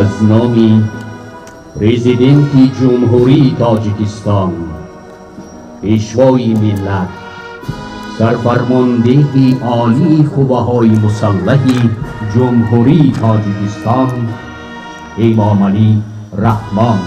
Аз номи Президенти Ҷумҳурии Тоҷикистон, Пешвои миллат, Сарфармондеҳи Олии Қувваҳои Мусаллаҳи Ҷумҳурии Тоҷикистон Эмомалӣ Раҳмон.